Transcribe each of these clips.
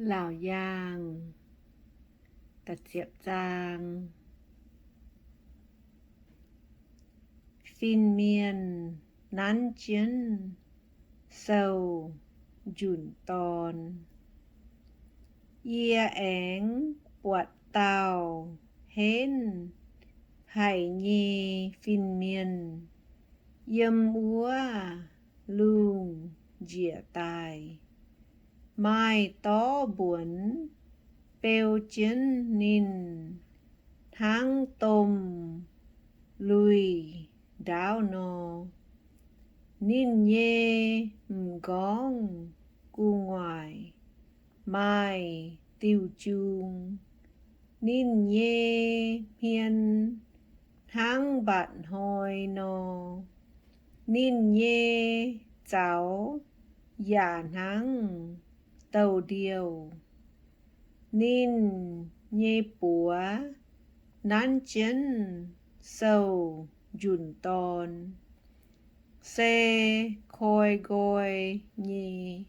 Laauc Yaangh. Fin-mienh nanv jienv sou njunc dorn. Yie aengx buatc dauh henv haic nyei fin-mienh yiem wuov lungh njiec daaih. Maaih dorv mbuonx beu jienv ninh hnangv domh luih ndaauv nor. Ninh nyei m'nqorngv gu'nguaaic maaih diuh jung. Ninh nyei hmien hnangv mba'hnoi nor. Ninh nyei zaux yaac hnangv douz-ndiouh. Ninh nyei buoz nanv jienv sou njunc dorn, se koi nqoi nyei.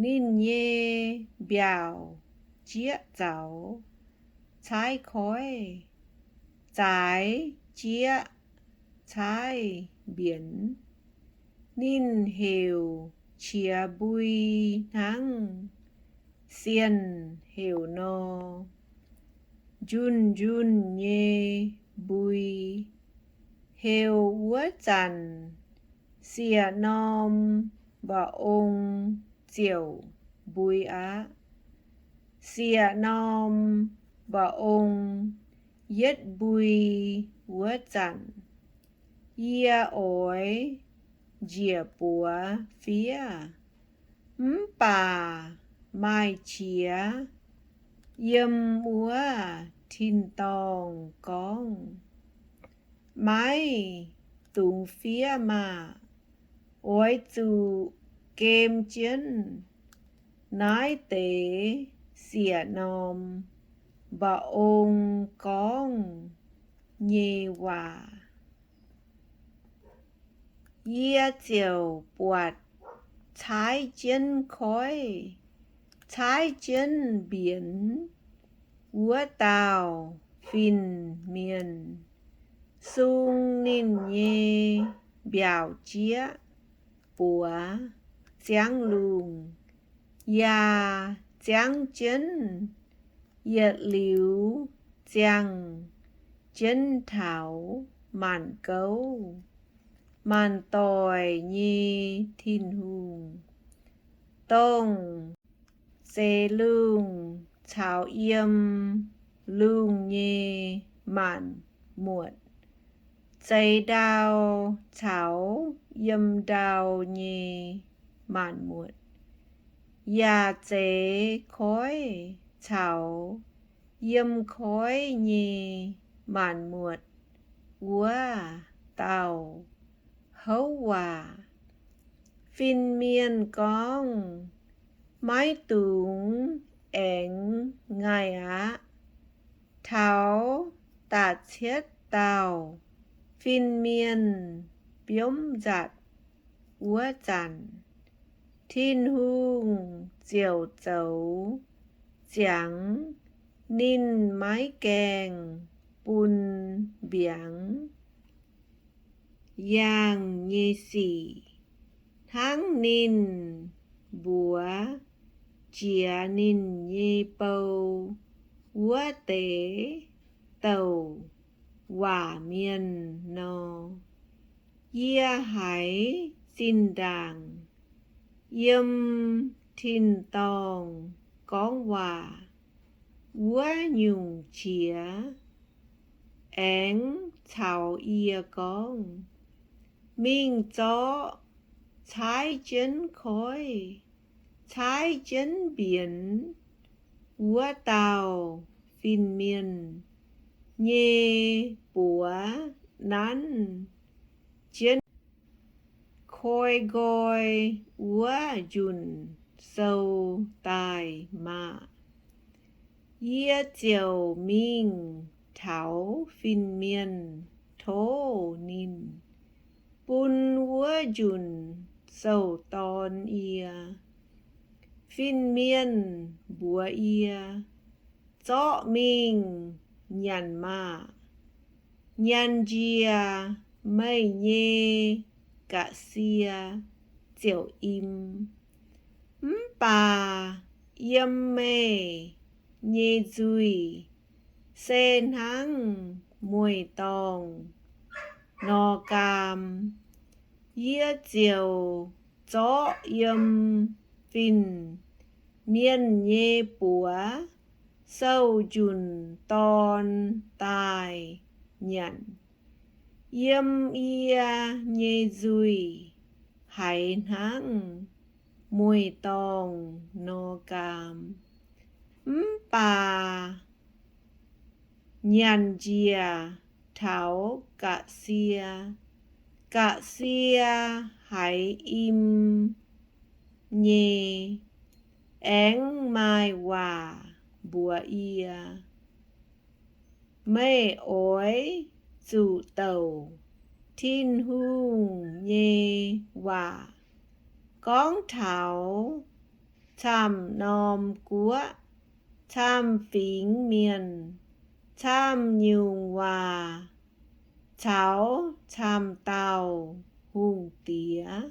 Ninh nyei mbiaauc jieqv zaux caaiv koiv, zaaix jieqv caaiv mbienx. Ninh heuc qiex mbui hnangv sienh heuc nor, njunh njunh nyei mbui. Heuc wuov zanc siec norm mba'ong ziouc mbui aqv. Siec norm mba'ong yietv mbui wuov zanc, yie oix njiec buoz fiev. Mv baac maaih qiex yiem wuov tin-dorngh gorngv, maiv dungx fiev maah! Oix zuqc gem jienv naaiv deix siec norm mba'ong gorngv nyei waac. Yie ziouc buatc caaiv jienv koiv, caaiv jienv mbienx wuov dauh fin-mienh sung ninh nyei mbiaauc jieqv buoz ziangv lungh, yaac ziangv jienv yietc liuz ziangh jienv taux maanc gouv maanc doic nyei Tin-Hungh, dongh zeix lungh caux yiem lungh nyei maanc muotc, zeix ndau caux yiem ndau nyei maanc muotc, yaac zeix koiv caux yiem koiv nyei maanc muotc wuov dauh houv waac. Fin-mienh gorngv, Maiv dungx aengx ngaih aqv. Taux da'cietv dauh fin-mienh biomv nzatc wuov zanc, Tin-Hungh ziouc zoux ziangx ninh maiv gaengh bun mbiaangx yaangh nyei sic, hnangv ninh mbuox jiex ninh nyei bou wuov deix douc waac mienh nor. Yie haiz zinh ndaangc yiem tin-dorngh gorngv waac wuov nyungc qiex aengx caux yie gorngv, Mingh zorqv caaiv jienv koiv, caaiv jienv mbienx wuov dauh fin-mienh nyei buoz nanv jienv koi nqoi wuov njunc sou daaih maah! Yie ziouc mingh taux fin-mienh tov ninh bun wuov njunc sou dorn yie. Fin-mienh mbuox yie, Zorqv mingh nyanc maah! Nyanc njiec meih nyei ga'sie ziouc im. Mv baac yiem meih nyei nzuih se hnangv mueiz-dorngh nor gaam. Yie ziouc zorqv yiem fin-mienh nyei buoz sou-njunc dorn daaih nyanc. Yiem yie nyei nzuih haiz hnangv mueiz-dorngh nor gaam. Mv baac nyanc njiec taux ga'sie, ga'sie haiz im nyei. Aengx maaih waac mbuox yie, Meih oix zuqc douc Tin-Hungh nyei waac gorngv taux camv-norm guoqv, camv-fingx mienh, camv-nyungc waac caux camv-dauh hungh diex.